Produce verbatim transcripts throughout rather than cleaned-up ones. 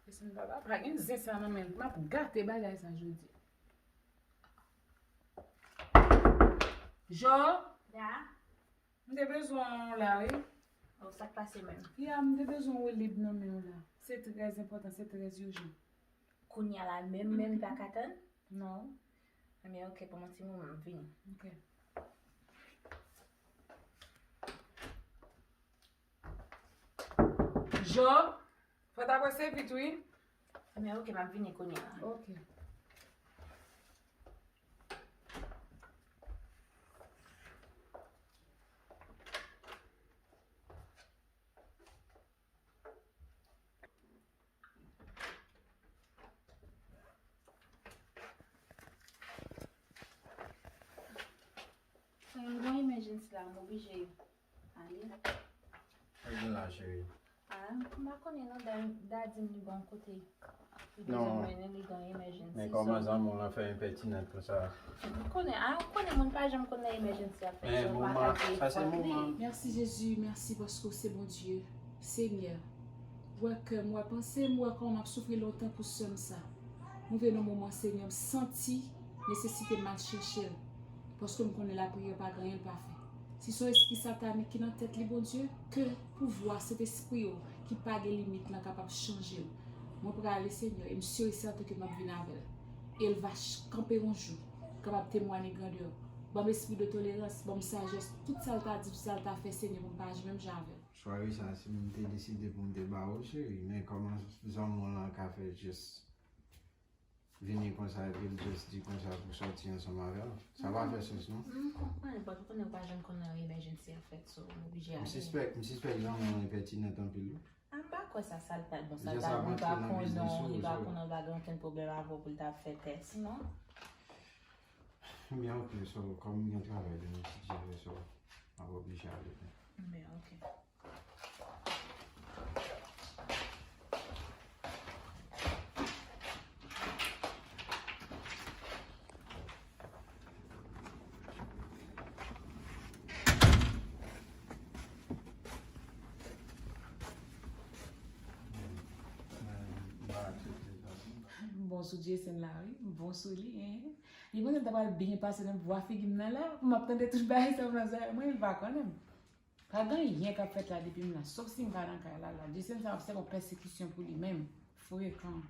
Jason papa pa gen zen sa nan men l. M ap gate bagay sa jodi. Jo, Ya. M te bezwen w la, wi. Oh, sa k pase menm? Ya, m te bezwen w lib nan men w la. Se trè enpòtan, se trè ijan. Kounye a la menm, menm, pa ka tann? Non. Ebyen, ok, ban m yon ti moman, m vini. Ok. Jo, fò ta prese vit, wi. Ebyen, ok, m ap vini kounye a. Ok. Mwen gen yon emergency la, m oblije ale. Sa gen la, cheri? Ah, m pa konnen non, da, da di m li gen yon kote li bezwen mennen, li gen yon emergency. Men kòman zanmi w lan fè enpètinant konsa? M konnen, ah, ou konnen moun pa janm konn nan emergency ap fèt, so m pa ka di. Sa se moman. Mèsi Jezi, mèsi paske w se Bondye. Senyè, w wè kè m, w wè panse m, w wè kòman m ap soufri lontan pou sè m sa. M rive nan moman, Senyè, m santi nesesite m al chèche l, paske m konnen lapriyè pa gen anyen l pa fè. Si se yon espri satanik ki nan tèt li, Bondye, ke pouvwa Sentespri w ki pa gen limit lan kapab chanje l. Mwen prale, Senyè, e m si e sèten ke m ap vin avè l. E l va ch-, kanpe yon jou, kapab temwaye grandè w. Ban m espri de tolerans, ban m sajès, tout sa l ta di, tout sa l ta fè, Senyè, pou m pa aji menm jan avè l. Chwa sa, si m te deside pou m te ba ou, cheri, men kòman zanmi w lan ka fè jès vini konsa, epi l jès di konsa pou sòti ansanm avè l? Sa pa fè sans, non? M konprann, but ou konnen ou pa janm konn nan emergency ap fèt, so m oblije ale. M sispèk, m sispèk zanmi w lan enpètinant anpil, wi. Ah, m pa kwè sa, sa l ta, bon, sa l ta di, li pa konn non, li pa konn non, li pa gen okenn pwoblèm avè w pou l ta fè tès, non? Ebyen, ok, so, kòm m gen travay demen, si Dye vle, so, m ap oblije ale. Ebyen, ok. Bon sou Jason la, wi. Bon sou li, hein. Li panse l ta pral byen pase nan vwa figi m nan la, pou m ap tande tout bagay sa nan zòrèy mwen, li pa konnen m. Pa gen anyen k ap fèt la depi m la, sòf si m pa nan kay la, la. Jason sa ap sèvi yon pèsekisyon pou li menm. Frekan.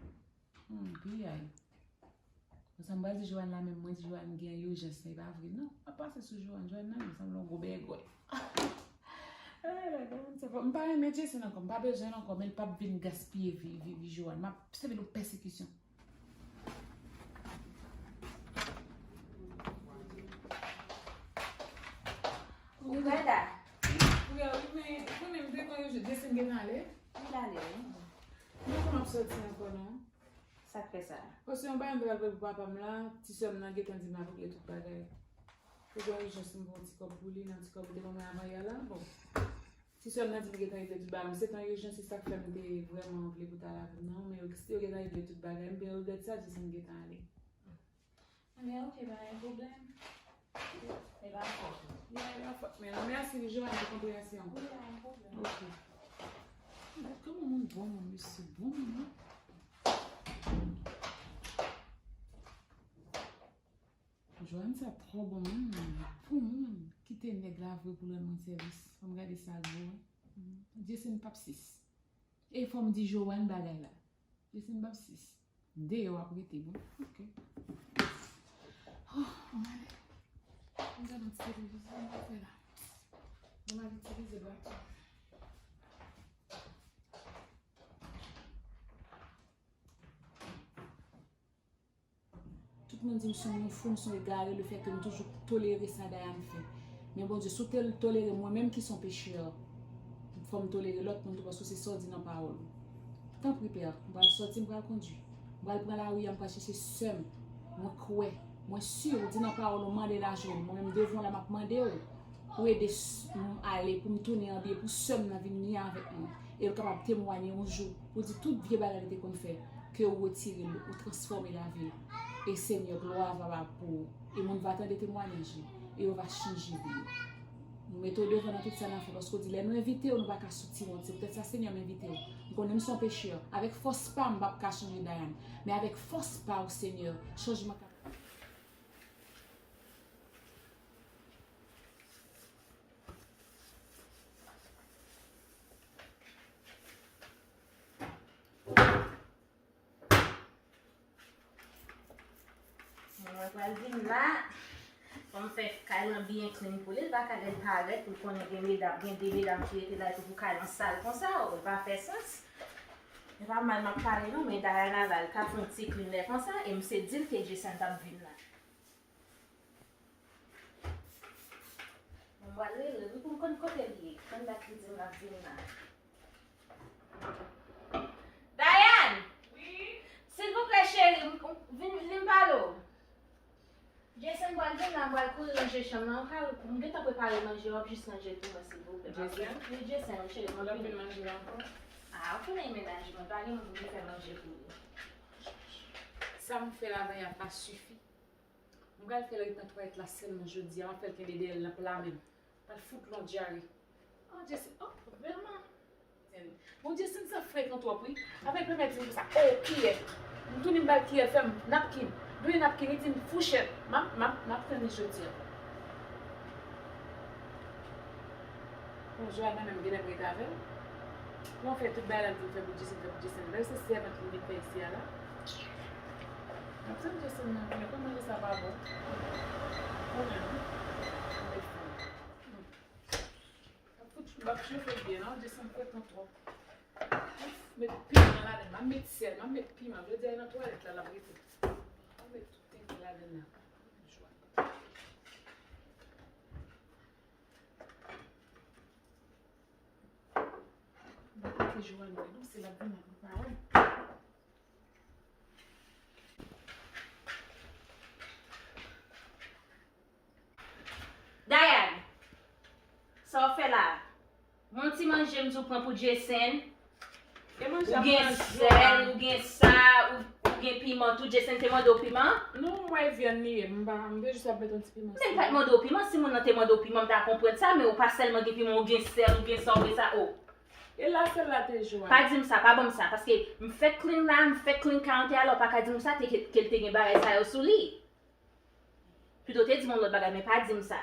Hmm, piyay. Konsa m pral di Joanne la menm, mwen di Joanne gen ijans, e pa vre non. M ap pase sou Joanne, Joanne nan, li sanble yon gwo bègwè. Ay, la, la, m pa renmen Jason ankò, m pa bezwen l ankò, men l p ap vin gaspiye vi, vi, vi Joanne. M ap sèvi l yon pèsekisyon. Ou prè la? Wi, wi, men ou konnen m te konn Jason gentan ale. Li ale, wi. M pa konn ap sòti ankò non. Sa k fè sa? Paske yon bagay m te pral prepare pou papa m la, ti sè m nan gentan di m l ap regle tout bagay. Ou gen ijans m pran yon ti kòb pou li, nan ti kòb ou te ban mwen avan yè la, bon. Ti sè m nan di m gentan regle tout bagay, men se te yon ijans, se sa k fè m te vrèman vle pou ta lavi m nan, men yo, yo gentan regle tout bagay, m byen regrèt sa, Jason gentan ale. Ebyen, ok, pa gen pwoblèm. E pa fòt ou. Ya, e pa fòt mwen non. Mèsi wi, Joanne, pou konpreyansyon. Wi, pa gen pwoblèm. Ok. Gad kòman moun bon, moun, mesye, bon moun, wi. Joanne sa twò bon moun, bon moun. Kite nèg la vre pou l rann mwen sèvis. Fò m gade sa gwo, wi. Jason p ap sis. E fò m di Joanne bagay la. Jason p ap sis. Deyò w ap rete, bon. Ok. Oh, ann ale. Ann gade yon ti televizyon, ann fè la. Ann al itilize baton. Tout moun di m se yon fou, m se yon egare, lefètke m toujou tolere sa Dayane fè. Men Bondye, si w te tolere mwen menm ki se yon pechè, fò m tolere lòt moun tou, paske se sa w di nan pawòl ou. Tanpri, Pè, m pral sòti, m pral kondui. M pral pran lari a, m pral chèche sè m. Mwen kwè, mwen si, ou di nan pawòl ou, mande n a jwenn. Mwen menm devan w la, m ap mande w pou ede s-, m ale, pou m tounen an byen, pou sè m nan vin li avèk mwen. E l kapab temwaye yon jou, pou di tout vye bagay li te konn fè, ke ou retire l, ou transfòme lavi l. E Senyè, glwa va ba pou ou. E moun va tande temwayaj li, e yo va chanje vi yo. Nou mete w devan nan tout sa n ap fè, paske w di lè nou envite w, nou pa ka soti wont. Se poutèt sa, Senyè, m envite w. M konnen m se yon pechè. Avèk fòs pa m, m p ap ka chanje Dayane. Men avèk fòs pa w, Senyè, chanjman ka Mwen pral vin la. Fò m fè kay lan byen clean pou li. Li pa ka ret parèt pou l konnen gen medam, gen de medam ki rete la epi pou kay lan sal konsa. O, li pa fè sans. E pa mal m ap pale non, men Dayana la, li ka fè yon ti clean lè konsa, e m se di l ke Jason t ap vin la. Mwen pral rele l wi pou m konn kote l ye. Konn dat li di m l ap vin la. Dayan! Wi? Silvouplè, cheri, m, m, vin, vin pale w. Jason pral vin la, m pral kouri ranje chanm nan. Ou ka, m gentan prepare manje, w ap jis ranje l pou mwen, silvouplè. Jason? Wi, Jason, wi, cheri, m ap vin. L ap vin manje la ankò? A, ou konnen e mennaj mwen, pa gen moun pou vin fè manje pou li. Sa m fè la avè y a pa sifi. M pral fè l ret nan twalèt la sèlman jodi a, m ap fè l kenbe dèyè l nan pla men m. Pral fout l yon dyare. Oh, Jason, oh, vrèman. Bon, Jason, sa frekan twòp, wi. Apre l pèmèt di m konsa, oh, kiyè. M tounen m ba l kiyè, fè m napkin. Bliye napkin, li di m fouchèt. M ap, m ap, m ap tann li jodi a. Bon, Joanne, mwen menm, genlè m ret avè l. Pou mwen fè tout bagay la, m vin fè pou Jason, fè pou Jason. Lè se sèvant ki vin fè isi a la. M ap tann Jason nan vini, kòman sa pa bon? Ou menm, wi. M ap fout, m ap chofe byen, non? Jason frekan twòp. Met piman ladann, m ap met sèl, m ap met piman. Jodi a, nan twalèt la, l ap rete. M ap met tout tenten ladann la. Mwen kote Joanne, non, se l ap vin la, nou pa wè. Dayan, sa w fè la? Yon ti manje m di w pran pou Jason. Ou gen sèl, ou gen sa, ou, ou gen piman tou. Jason te mande w piman? Non, m wè vyann li ye. M pa, m te jis ap met yon ti piman. Men l pa t mande w piman. Si moun nan te mande w piman, m ta konprann sa, men ou pa sèlman gen piman, ou gen sèl, ou gen sa, ou gen sa, o. E la sèl la te jwe. Pa di m sa, pa ban m sa, paske m fèk clean la, m fèk clean kay an te alò, pa ka di m sa, te, ke, ke l te gen bagay sa yo sou li. Pito te di m yon lòt bagay, men pa di m sa.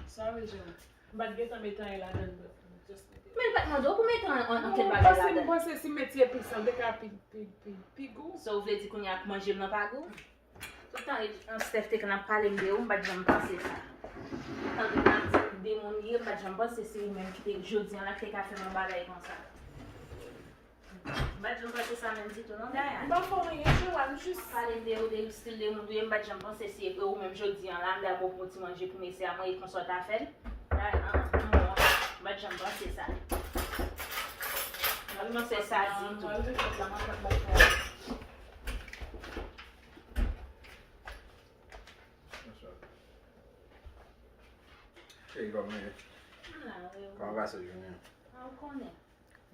Sorry, Joe. M pa t gentan met anyen ladann, but m just met it. Men l pa t mande w pou mete an, an, ankenn bagay ladann. Non, paske m panse si m met ti epis lan, li te ka pi, pi, pi, pi gou. So, ou vle di kounye a manje m nan pa gou? Tout tan, an, Steph te konn ap pale m de ou, m pa t janm panse sa. Tout tan, tout tan, ap di m de moun ye, m pa t janm panse se ou menm ki te, jodi a la, ki te ka fè m yon bagay konsa. M pa t janm panse sa menm ditou non, Dayane. M pa fè w anyen, Joanne, m jis pale m de ou, de stil de moun ou ye, m pa t janm panse se ou menm jodi a la, m dako pou ti manje pou mesye a, mwen e konsa w ta fè l. Dayane, an, an, non, m pa t janm panse sa. M pa t panse sa ditou. Cheri, kòman w ye? M la, wi, wi. Kòman pase jounen an? A, ou konnen.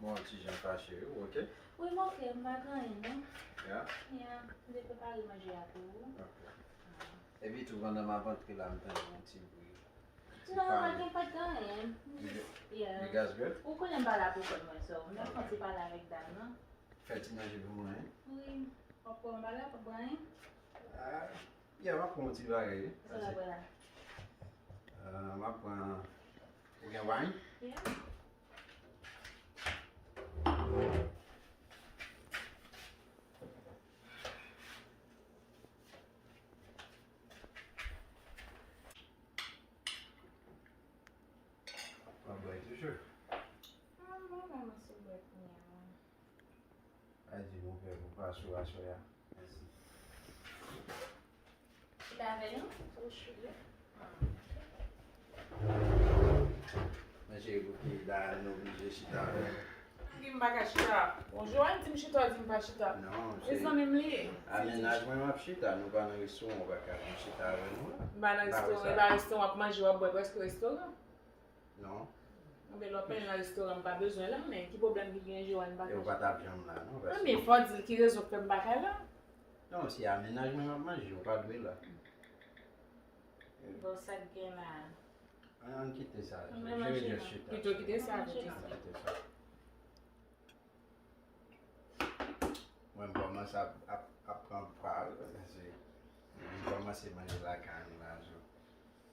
Bon, ti jan fache, wi, ou oke? Wi, m oke, m pa gen anyen, non. Ya? Ya, m te prepare manje a pou ou. Ok. Epi tou, pandan m ap antre la, m tande yon ti bri. Non, pa gen, pa t gen anyen. M jis, yeah. You guys good? Ou konnen m pa la pou kont mwen, so, m nan fè yon ti pale avèk dam nan. Fè ti manje pou mwen, wi. Wi. W ap pran yon bagay, w ap pran anyen? Ah, yeah, m ap pran yon ti bagay, wi. Sa w ap pran la? Ah, m ap pran, ou gen wine? Yeah. W ap bwè toujou? Ah, mwen menm sou bwè kounye a. A di nou fè pou pa sou aswè a. Mèsi. Chita avè nou? Ou chou. Men cheri, pou ki la nou oblije chita avè nou? Ki m pa ka chita? Bon, Joanne di m chita, w di m pa chita. Non, se zanmi m li ye. A mennaj mwen m ap chita, nou pa nan restoran, ou pa ka vin chita avè nou la. M pa nan restoran, e pa restoran w ap manje, w ap bwè, prèske restoran. Non. Anben lè w ap pale nan restoran, m pa bezwen la, men ki pwoblèm ki gen Joanne pa ka chita? E ou pa t ap janm la, non, paske. Anben fò w di l ki rezon k fè m pa ka la. Non, se a mennaj mwen m ap manje, ou pa dwe la. Bon, sa k gen la? Ann kite sa. Mwen manje. Je chita. Pito kite sa. Kite sa. Mwen m kòmanse ap, ap, ap pran pwa wi, paske se, m kòmanse manje lakay nou la jou.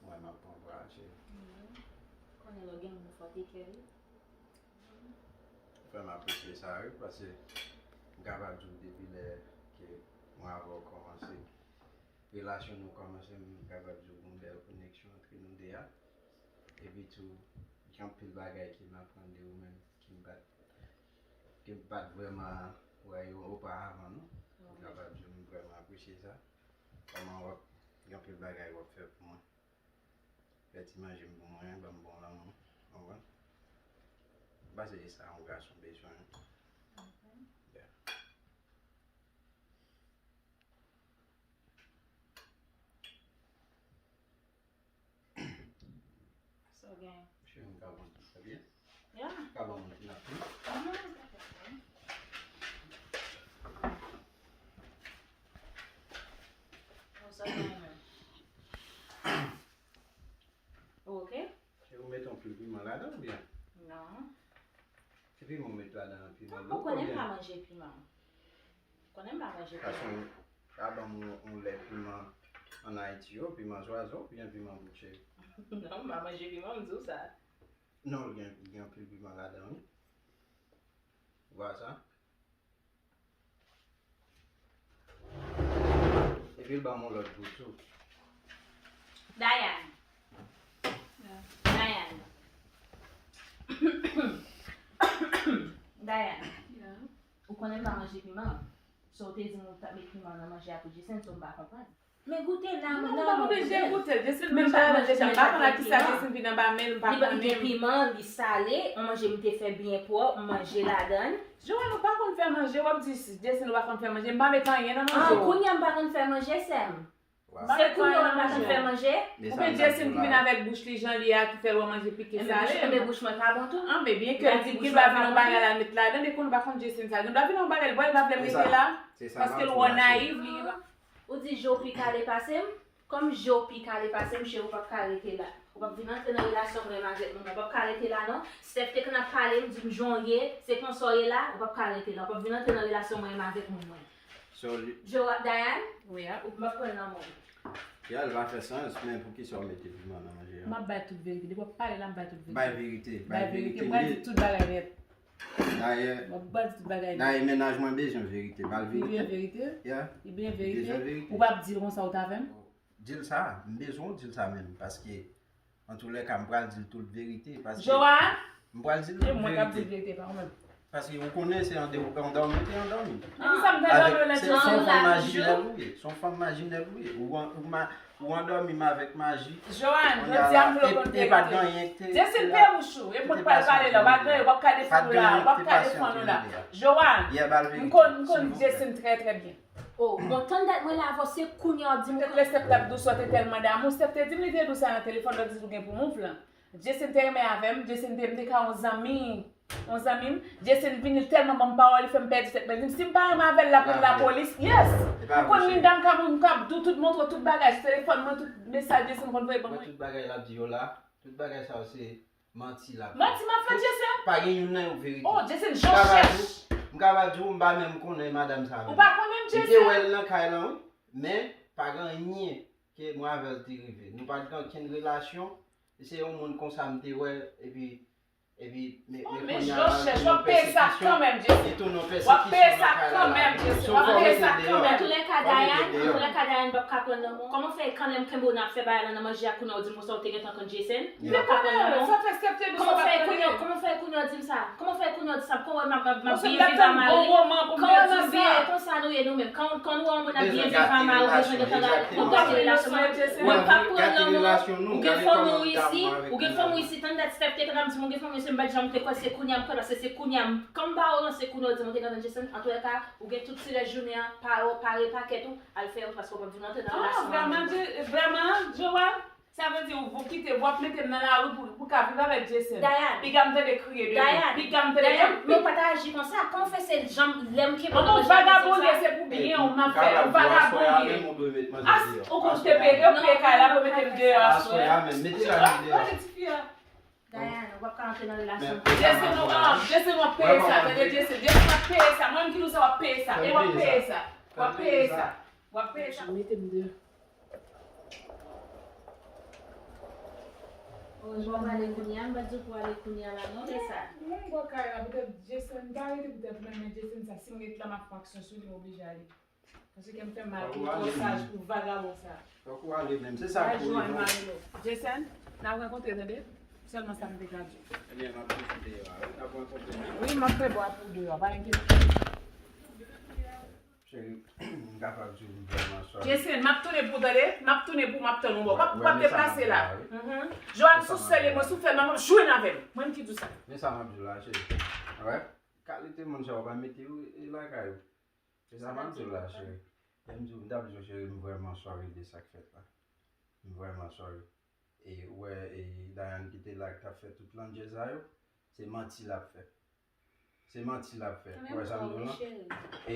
Mwen m ap pran pwa, cheri. Konnen lè w gen moun fò te kè wi. Frè m apresye sa wi, paske m kapab di w depi lè ke mwen avè w kòmanse, relasyon nou kòmanse, m kapab di w gen bèl koneksyon antre nou de a. Epi tou, gen anpil bagay ke m aprann de ou menm, ke m pa t, ke m pa t vrèman wè yo oparavan, non. M kapab di w m vrèman apresye sa. Kòman w ap, gen anpil bagay w ap fè pou mwen. Fè ti manje m pou mwen, ban m bon lanmou. Konprann? M panse se sa yon gason bezwen. Yeah. Sa w gen? Cheri m ka ban w sa byen? Yeah. Ka ban m yon ti napkin? Mhm. Bon, sa w gen menm? Ou oke? Cheri ou mete yon pil piman ladan oubyen? Non. Ki piman ou mete ladan an? Piman Ou bouka konnen m oubyen? Pa manje piman. Ou konnen m pa manje Paske piman. Ou pa ban m yon, yon lè piman an Ayiti yo, piman zwazo oubyen piman bouk cheri? Non, m pa manje piman, m di w sa. Non, gen, gen anpil piman ladan wi. Ou wè sa? Epi l ban m yon lòt gou tou. Dayan. Dayan. Dayan. Ou konnen m pa manje piman. So w te di m ou t ap met piman nan manje a pou Jason, so m pa konprann. Men goute la, Non, non, m pa non, oblije goute. Goute. Jason Men menm pa jan manje deja, m men pa pa konn ak gen kisa piman. Jason vin anba men l, m pa Li pa gen konnen. Piman, li sale, yon manje m te fè byen pwòp, m manje ladan l. Joanne, ou pa konn fè manje, w ap di Jason ou pa konn fè manje, m pa met anyen nan manje Ah, w. Kounye a m pa konn fè manje, sè m. Wow. Se kounye a w pa konn fè manje. Men Ou sa gen m t ap Jason di w ki vin la. Avèk bouch li jan li a ki fè l wè manje pike Enben bouch, sale. enben bouch mwen pa bon tou. An, men byen ke Ou ka li di di gen bouch dwa mwen vin pa yon bon bagay tou. La met ladan, depi w pa konn Jason sa. Gen dwa vin yon bagay, bòy pa vle m Se rete sa. La. Se sa Paske m l ap wè di w la, nayiv, cheri. li gen Ou di je w pi kale pase m. Kòm je w pi kale pase m, cheri, ou p ap ka rete la. Ou p ap vin antre nan relasyon mwen menm avèk moun. Ou p ap ka rete la, non. Steph te konn ap pale m, di m jan w ye, se konsa w ye la, ou p ap ka rete la. Ou p ap vin antre nan relasyon mwen menm avèk moun mwen. So, li- Joab, Dayan, Wi, a. ou p ap pran nan mwen. Ya, l pa fè sans, men poukisa w mete piman nan manje a? M ap bay tout verite. Depi w ap pale la, m bay tout verite. Bay verite, Bay verite. M m pral li- di tout bagay nèt. Dayè, M ap bay tout bagay nèt. dayè mennaj mwen bezwen verite, bal Li byen verite. verite. Ya, Li byen li bezwen verite. verite. Ou p ap di l konsa ou t avè m? Di l sa, m bezwen w di l sa menm, paske, antoulèka, m pral di l tout verite, paske Joanne, m pral di l e tout mwen k ap di l verite. Verite, pa ou menm. Paske ou konnen se an de- andòmi, te andòmi. Poukisa m te andòmi w lè Se Jason? se yon la fanm jou. Majinèl ou ye, se yon fanm Majinèl ou ye. Ou an- ou ma- ou andòmi m avèk maji. Joanne, Kounye a jodi a la, m vle w e- konn e pa t gen verite. anyen ki te- Jason ki te la- wouch ou, e ki mwen te pral pase pale la, w antre ap, w ap ka Pa t defann ou gen la, anyen w ap ki te ka pase defann ou antre la. nou de a. Joanne, Yè, bal m verite, konn, m konn silvouplè. Jason trè, trè byen. Oh, bon, tann dat mwen la avè w, se kounye a w di m. Petèt lè Steph t ap dous, ou te tèlman damou, Steph te di m li te dous sa nan telefòn, lè w di l ou gen pou mouv lan. Jason te renmen avè m, Jason te, m te ka yon zanmi, yon zanmi m. Jason vini, l tèlman ban m pawòl, li fè m pèdi tèt mwen. Li di m, si m pa renmen avè l, l ap rele lapolis. Yes! E pa M konn vre, vin dam ka m, m ka ap di w tout, montre w tout bagay sou telefòn mwen, tout mesaj Jason konn voye ban Mwen mwen. Tout bagay l ap di yo la, tout bagay sa yo se manti l ap fè. Manti m ap fè Jason? Pa gen youn nan yo k verite. Oh, Jason, M jan kapab chèch. di w, m kapab di w, m pa menm konnen madanm sa Ou menm. pa konnen M te Jason? Wè l nan kay lan, wi, men pa gen anyen ke mwen avè l te rive. Nou pa t gen okenn relasyon. Se yon moun konsa m te wè, epi, epi, men, Oh, men men kounye a jan la, chèch, li w ap tounen peye sa pèsekisyon. Kanmenm, Jason. Li tounen yon W ap peye pèsekisyon sa nan kay la la. kanmenm, Jason. So, W ap fò w peye mete sa deyò. kanmenm. Antoulèka, Fò w mete Dayan, deyò. Antoulèka, Dayan, m p ap ka pran nan mwen. Kòman fè kanlè m kenbe w nan ap fè bagay la nan manje a kounye a w di m konsa w te gentan konn Jason? M p Yeah. ap ka pran nan mwen. Sa fè Steph te dous, Kòman w fè pa kounye a, konnen. kòman fè kounye a w di m sa? Kòman fè kounye a w di sa? Kòman w wè m ap, m ap, m ap Paske m byen t ap viv tann avè m? bon moman pou m Kòman te w di di byen sa. Konsa nou ye nou menm. Kan, kan nou wè yon moun ap Bezwen byen viv gate avè m, ou bezwen relasyon, gentan gate gate, ou gate relasyon. relasyon. Ou Mwen p ap anvi pran nan gate mwen. relasyon nou, Ou gen gade fanmi kòman w m isi, damou avèk ou gen moun fanmi w nan. Isi, tann dat Steph te konn ap di m, ou gen fanmi w isi, m pa t janm te kwè se kounye a m kwè, paske se kounye a m, kan m ba w lanse kounye a w di m ou te gentan Jason, antoulèka, ou gen tout silè jounen an, pare w, pare pakèt ou, al fè yo, paske w p ap vin antre nan Ah, relasyon vrèman, an. Je- vrèman, Joab, Sa vle di, ou, ou kite, w ap mete m nan lari pou, pou ka viv avèk Jason. Dayan. Piga m tande kriye demen. Dayan. Piga m tande Dayan, men w pa ta aji konsa. Kòman w fè se janm lè m kenbe w nan men Jason sa? Vagabonde, se pou byen w m ap fè. Ou vagabonde. As, ou konn te peye, yo peye kay la pou mete m deyò aswè a. Aswè a menm, mete la deyò. Kote tifi a? Dayan, ou p ap ka antre nan relasyon. Jason, ou, ah, Jason, w ap peye sa, tande, Jason. Jason, w ap peye sa. Mwen ki di w sa, w ap peye sa. E w ap peye sa. W ap peye sa. W ap peye sa. Mete m deyò. Ou jwenn ale kounye a, m pa di w pou ale kounye a la, non, men sa. Mwen bò kay la, poutèt Jason, m pa rete poutèt mwen, men Jason sa, si m ret la, m ap fè aksyon sou li, m oblije ale. Paske kè m fè m mal pou fòsaj pou vagabon sa. Fòk ou ale menm, se sa k pou rive w. Jason, n ap rankontre, tande? Sèlman sa m te ka di w. Ebyen, m ap toujou deyò a, wi, n ap rankontre menm. Wi, m ap fè bò a pou deyò, pa enkyete. Cheri, m kapab di w m vrèman sòry. Jason, m ap tounen pou w, tande? M ap tounen pou w, m ap tann ou bò. W ap, w ap deplase la. Joanne sou sèl e mwen sou fèl, m ap jwenn avè m. Mwen ki di w sa. Men sa m ap di w la, cheri. Wè? Kalite moun sa yo pa mete yo e lakay ou. Se sa m ap di w la, cheri. Lè m di w, m t ap di w, cheri, m vrèman sòry de sa k fèt la. M vrèman sòry. E ou wè, e Dayan ki te la, ki t ap fè tout landjè sa yo, se manti l ap fè. Se manti l ap fè. Ou wè sa m di w lan? E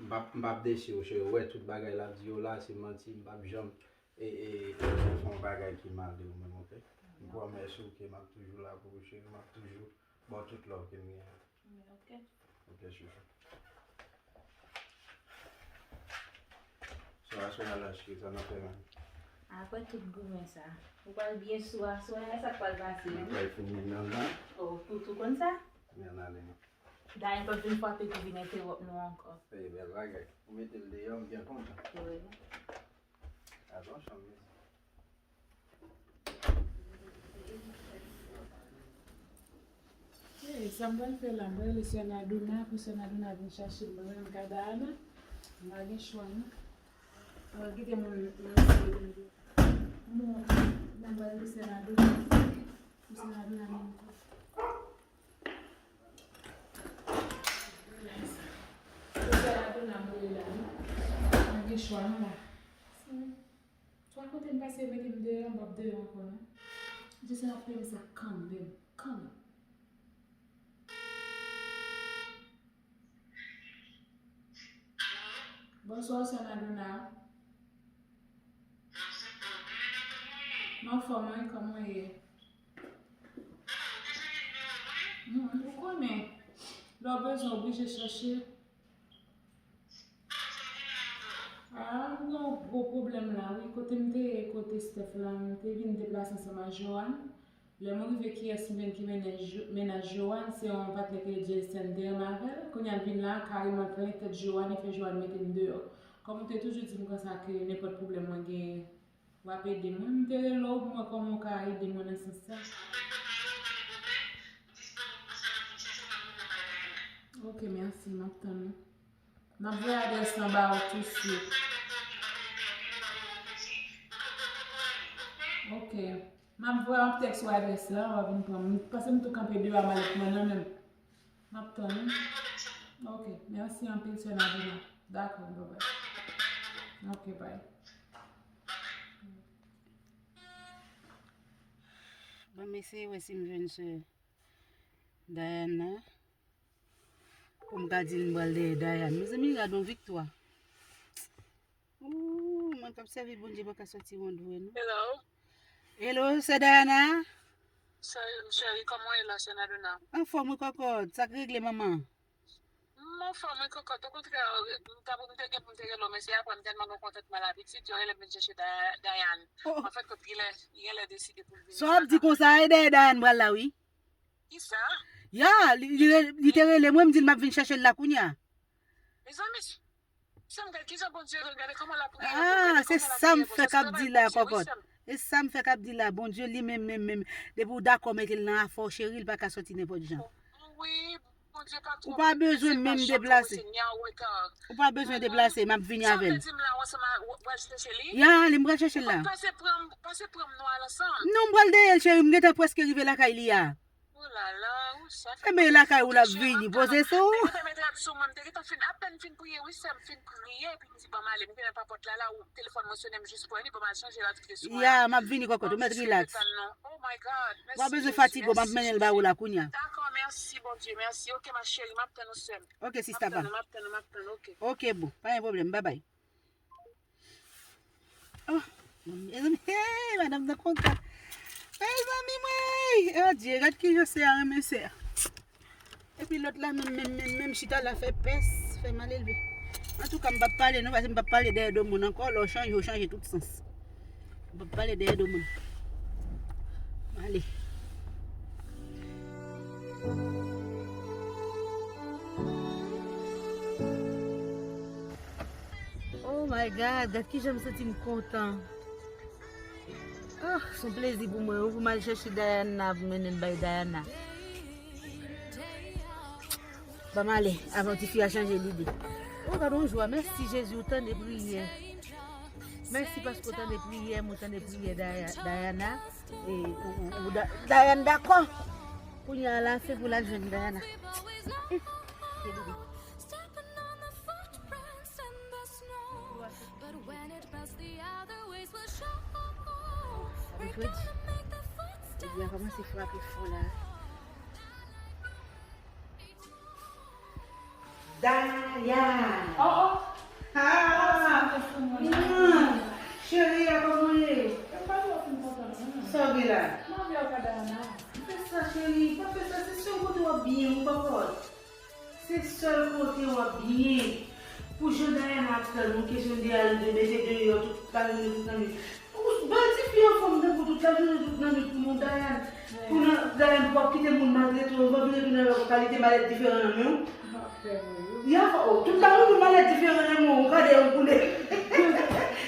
m p ap, m p ap desi w, cheri. Ou wè tout bagay l ap di yo la, se manti, m p ap janm e, e, e fè yon bagay ki mal de ou menm, oke? M pwomèt ou ke m ap toujou la pou ou, cheri. M ap toujou ba w tout love ke m genyen. Ok. Ok, chouchou. So, aswè a la, cheri, sa n ap fè menm? Apre tout goumen sa, ou pral byen sou aswè a, sa k pral pase, wi? Mwen pral fini nan nan. Oh, ou tou konn sa? Men ale non. Dayan p ap vin frape pou vin entewòp nou ankò. Ey, bèl bagay. Ou mete l deyò, m byen kontan. Wi. Atanchon, mezanmi. Ey, sa m pral fè la, m pral rele sè Nadona, pou sè Nadona vin chache m, mwen menm ka Dayana, m pa gen chwa non. Mwen kite moun nan sè Nadona. Bon, m pral rele sè Nadona, pou sè Nadona vin. Se sè Nadona m rele la, wi. M pa gen chwa non la. Twa kote m pase mete m deyò, m p ap deyò ankò non. Jason ap peye sa kanmenm, kanmenm. Bonswa, sè Nadona. M anfòm, wi, kòman w ye? Hmm, ou konnen, lè w bezwen, w oblije chèche. Ah, m gen yon gwo pwoblèm la, wi. Kote m te ye, kote Steph la, m te vin deplase ansanm ak Joanne. Lè m rive, kiyès m jwenn ki mennaj, mennaj Joanne? Se yon patnè ke Jason te renmen avè l. Kounye a l vin la, kareman l plen tèt Joanne, e fè Joanne mete m deyò. Kòm ou te toujou di m konsa ke nenpòt pwoblèm mwen genyen, w ap ede mwen. M te rele w pou m wè kòman w ka ede mwen nan sans sa. Ok, mèsi, m ap tann ou. M ap voye adrès lan ba ou tousuit. Ok. M ap voye yon tèks ou adrès lan, w a vin pran m. Paske m tou kanpe deyò a, malèt mwen nan men m. M ap tann ou. Ok. Mèsi anpil, sè Nadina. Dakò, bye bye. Ok, bye. Ban m eseye wè si m jwenn sè Dayana. Pou m ka di l m pral dèyè Dayana. Mezanmi, gad yon viktwa. Ooh, mwen k ap sèvi Bondye pa ka sòti wont vre, non. Hello. Hello, sè Dayana? Cheri, kòman w ye la, sè Nadona? Anfòm, wi, kòkòt. Sa k regle, manman? M anfòm, wi, kòkòt. Okontrè, m t ap, m te gen pou m te rele w, men se apre m tèlman gen kontantman la pitit, yo rele m vin chèche Day-, Dayana. Oh. Anfèt, kot genlè, genlè deside pou l vini. Sa w ap di konsa, e dèyè Dayana pral la, wi. Kisa? Ya, li, li, li te rele mwen, m di l m ap vin chèche l la kounye a. Mezanmi, sè m, gade kijan Bondye, gade kòman l ap priye pou mwen, gade kòman l ap priye pou mwen, se travay Bondye, wi, sè m. E sa m fèk ap di la, Bondye li menm, menm, menm, depi w dakò mete l nan afè w, cheri, l pa ka sòti nenpòt jan. Wi, Bondye pa twò, ou pa bezwen menm deplase. Ou pa bezwen deplase, m ap vini avè l. Sa w te di m la, w ansanm a, w, w al chèche li? Ya, li m pral chèche l la. Pase pran m, pase pran m, nou al ansanm. Non, m pral dèyè l, cheri, m gentan prèske rive lakay li a. Oh la la, ou sa fè. Ebyen lakay ou l ap vini poze sou ou. Te gentan met rad sou mwen, m te gentan fin, apèn fin priye, wi, sè m fin priye, epi m di, "Ban m ale, m gentan pa pòt la, la, ou telefòn mwen sonnen, m jis pran li, ban m al chanje rad ki te sou mwen." Ya, m ap vini kòkòt, ou mèt rilaks. Oh my God, mèsi Jezi. Ou pa bezwen fatige, m ap mennen l ba ou la kounye a. Dakò, mèsi, Bondye, mèsi. Ok, ma chérie, m ap tann ou, sè m. Ok, sista pa m. M ap tann ou, m ap tann ou, m ap tann ou, ok. Ok, boo, pa gen pwoblèm, babay. Oh, mezanmi, hey, madanm nan kontan. Mezanmi mwen, oh Dye, gad kijan sè a renmen sè a. Epi lòt la menm, menm, menm, menm chita la fè pès, fè malelve. Antouka, m p ap pale non, paske m p ap pale dèyè do moun ankò, lè w chanje, w chanje tout sans. M p ap pale dèyè do moun. M ale. Oh my God, gad kijan m santi m kontan. Ah, se yon plezi pou mwen, wi, pou m al chèche Diana, pou m mennen l bay Diana. Ban m ale, avan tifi a chanje lide. Oh, gad yon jwa, mèsi Jezi, ou tande priyè. Mèsi paske ou tande priyè m, ou tande priyè Daya-, Diana. E, ou, ou, ou, Da-, Diana dakò. Kounye a la, se pou l al jwenn Diana. Jodi a kòmanse frape fò la. Daya! Oh, oh! Ah! Cheri, a kòman w ye? Sa w gen la? Fè sa, cheri, pa fè sa, se sèl kote w ap byen, ou pa fòt. Se sèl kote w ap byen. Pou jan Diana ap tann ou, kesyon de al de mete deyò tout lajounen, tout lannwit. Ou bay tifi an fanm tankou tout lajounen, tout lannwit pou nou, Diana. Pou nan, Diana, pou w ap kite moun maltrete w, ou pa vin retounen avèk yon kalite malèt diferan nan men w. Ya, oh, tout lajounen malèt diferan nan men w, ou gade yon koulè.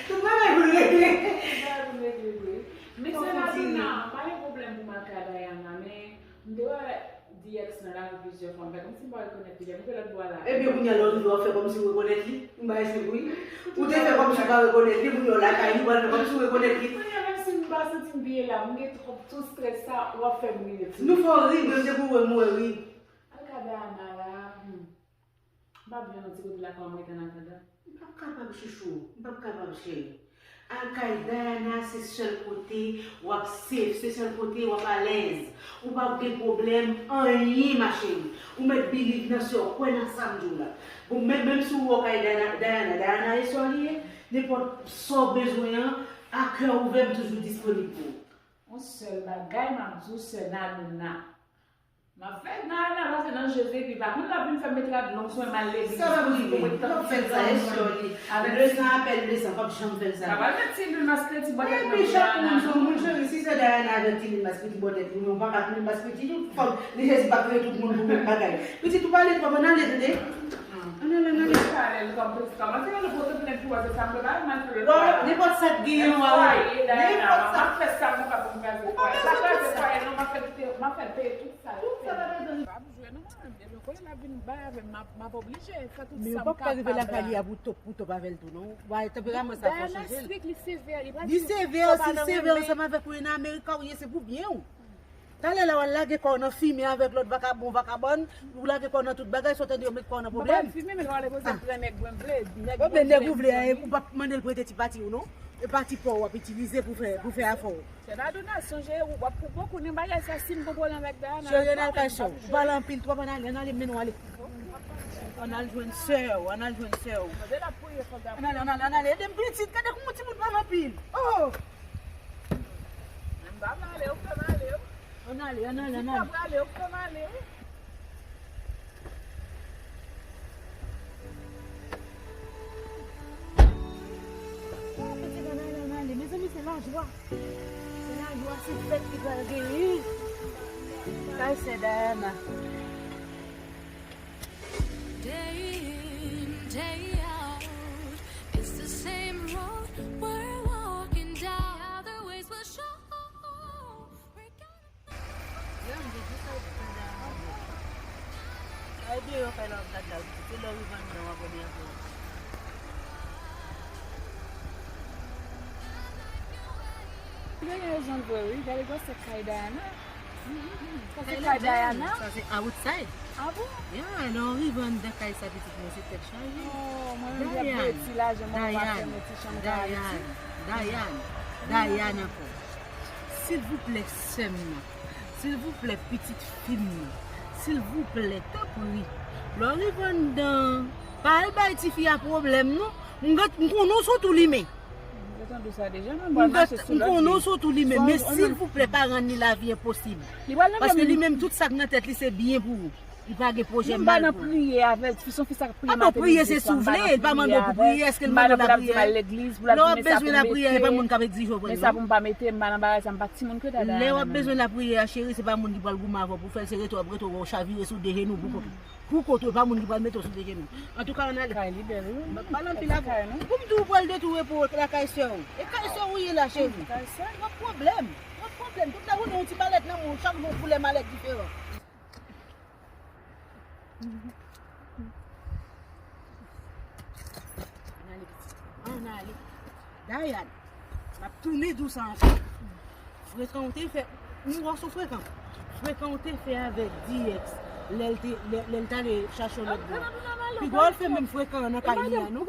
Tout bagay pou l regle. Tout bagay pou l regle vre. Men sè Nadina, pa gen pwoblèm pou m al kay Diana, men m te wè D X nan lari plizyè fwa, m fè kòmsi m pa rekonèt li, m te lòt bò a la. Ebyen, kounye a lè w rive, w ap fè kòmsi w rekonèt li. M bay se wi. Ou te fè kòmsi w pa rekonèt li, kounye a w lakay li, w pral fè kòmsi w rekonèt li. Kounye a, menm si m pa santi m byen la, m gen twòp tou strès sa, w ap fè m ri de tou. Nou fè w ri, menm depi w wè m, m wè ri. Al kay Diana la, hmm. M pa byen nan ti kote la, kòman m rete an atandan? M p ap kapab, chouchou. M p ap kapab, cheri. Al kay Diana, se sèl kote w ap safe, se sèl kote w ap alèz. Ou p ap gen pwoblèm, anyen, ma chérie. Ou mèt believe nan sè w, kwè nan sa m di w la. Bon, menm, menm si w wè w kay Diana, Diana, Diana e sè w li ye, nenpòt sa w bezwen an, a kè ouvè, m toujou disponib pou ou. Yon sèl bagay m ap di w, sè Nadina. M ap fè Diana, paske nan je epi pa konn l ap vin fè m met rad long sou mwen, m al legliz. Sa pa pou rive. L ap fè l sa, e sè w li. Le san apèl le san, p ap janm fè l sa. Pa pral met ti lwil maske ti bò tèt nan pou Diana. Epi chak moun se yon moun, cheri, si sè Diana avèk ti lwil maske ti bò tèt li, men w pa ka ti lwil maske ti lwil, fòk li Jezi pa kreye tout moun pou menm bagay. Pitit ou pale twòp, ann ale, tande. Ann ale, ann ale. Kòmanse nan pote plent pou wè se sa m vle, pa mal fè lòt fwa. Nenpòt sa k genyen, w a wè. Nenpòt sa. M ap fè sa m kapab pou m kraze fwaye. Pa kraze fwaye, non, m ap fè l peye tout sa. Tout sa pa bezwen. M ap jwe, non, mwen menm. Depi konnen l ap vin bay avè m, m ap, m ap oblije fè tout sa m kapab la. Men ou p ap ka rive lakay li a pou top, pou top avè l tou, non. Wè, tanperaman sa fò chanje l. Dayana strik, li sevè, li pa di. Li sevè, si l sevè ansanm avèk ou, e nan Amerika ou ye, se pou byen w. Talè la w al lage kò w nan fimen avèk lòt vakabon, vakabòn, ou lage kò w nan tout bagay, sa w tande yo met kò w nan pwoblèm. M pa pral fimen, men lè w ale koze ak gran nèg mwen vle, nèg mwen vle. Bon, men nèg ou vle a, ou p ap mande l prete ti pati w non. E pati pa w w ap itilize pou fè, pou fè afè w. Sè Nadina, sonje, w ap pou bokou nan bagay sa, si m gon pwoblèm avèk Dayana. Cheri, ann al kay sè w. Ou pale anpil twòp, ann ale, ann ale, m mennen w ale. Ann al jwenn sè w, ann al jwenn sè w. Ann ale, ann ale, ann ale, ede m pitit, gade kòman timoun pale anpil. Oh! M pa prale, ou fè m ale, wi. Ann ale, ann ale, ann ale. Si m pa prale, ou fè m ale, wi. Oh, pitit, ann ale, ann ale. Mezanmi, se lajwa. Se lajwa, se fèt ki pral genyen. Kay sè Dayana. Day in, day out, it's the same road we're walking down. The other ways will show. We're gonna make it. Yo, m di, di sa ou di, Dayana. Sa e deyò kay la w ap gad la, ou di, se lè w rive anndan w abòne avè w. Li gen rezon l vre, wi. Gade gwosè kay Dayana. Sa se kay Dayana? Sa se outside. Ah bon? Ya, lè w rive anndan kay sa, pitit mwen, se tèt chaje. Oh, mwen menm, jan m ap di w, ti lajan mwen pa fè mwen ti chanm ka Ayiti. Dayan, Dayan, Dayan ankò. Silvouplè, sè m nan. Silvouplè, pitit fi m nan. Silvouplè, tanpri. Lè w rive anndan, pa al bay tifi a pwoblèm, non. M gen, m konnen w sot ou limen. M te tande sa deja, non, m pral mache sou lòt liy. M konnen w sot ou limen, men silvouplè, pa rann li lavi enposib. Paske li menm, tout sa k nan tèt li, se byen pou ou. Li pa gen pwojè mal pou ou. Non, m pa nan priye avè l, se yon fi sa k priye maten, midi, swa, m pa nan priye avè l. M pa nan priye, èske l mande w lapriyè? Lè w ap bezwen lapriyè, e pa moun k ap egzije w pou l, non. Men sa pou m pa mete, m pa nan bagay sa, m pa timoun ke dada. Lè w ap bezwen lapriyè a, cheri, se pa moun ki pral goumen avè w pou fè l, se rete w ap rete w, w chavire sou de jenou pou kont ou. Pou kote w, pa moun ki pral mete w sou de jenou. Antouka, ann ale. Kay li bèl, wi. M ap pale anpil avè w. Pou m di w pral detounen pou lakay sè w. E kay sè w ou ye la, cheri. Kay sè? Twòp pwoblèm. Twòp pwoblèm. Tout lajounen yon ti malèt nan men w, chak jou yon koulè malèt diferan. Ann ale, pitit. Ann ale. Dayan, m ap tounen di w sa ankò. Frekan w te fè, m wè w sou frekan. Frekan w te fè avèk D X, lè l te, lè, lè l t ale chache yon lòt bò. Piga w al fè menm frekan an nan kay li a, non.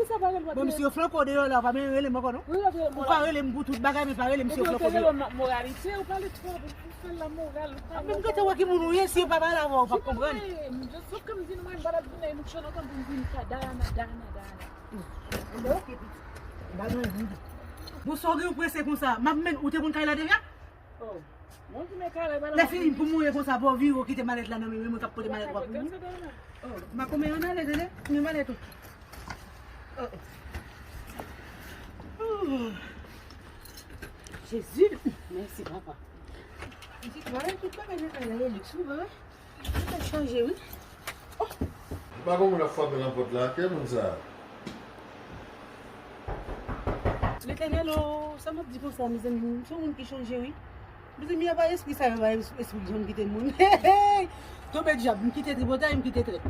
Bon, misye flanke w deyò la, w pa menm rele m ankò, non. Ou ka rele m pou tout bagay, men pa rele misye flanke w deyò. Ou pale twòp, ou fè lamoral, ou pale. Menm gentan wè ki moun ou ye, si yo pa pale avè w, ou p ap konprann. Sòf ke m di nou, mwen, m pa t ap vin nan Enuksyon non, tankou m vin ka Dayana, Dayana, Dayana. Bon, ok, pitit. M pa gen anvi. Bon, sa w gen w prese konsa? M ap mennen, ou te konn kay la deja? Oh. Bon, ki men kay la, e pa la. Lè fini pou m mouri konsa, pou w vire w kite malèt la nan men mwen, mwen k ap pote malèt w ap mouri. Oh, m pa konmen ann ale, tande? Men malèt ou. Oh. Oh. Jezi, mèsi, papa. Pitit, mwen, tout bagay nan kay la, e liks, wi, baba. Sa chanje, wi. Oh! Ou pa gon moun ap frape nan pòt la, ki moun sa? Letènèl, oh, sa m ap di konsa, mezanmi, m se yon moun ki chanje, wi. Mezanmi, apa espri sa yo, pa espri ki janm kite moun. Tonbe dyab, m kite tripotay, m kite trèt.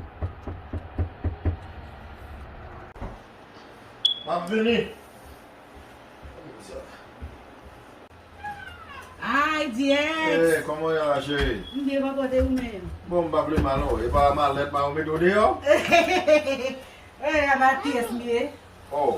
M ap vini. Ay, D X! Eh, kòman w ye la, cheri? M byen, papa, e ou menm? Bon, m pa vle mal, non. E pa malèt, pa ou mete w deyò? Eh, a ba kiyès m ye? Oh,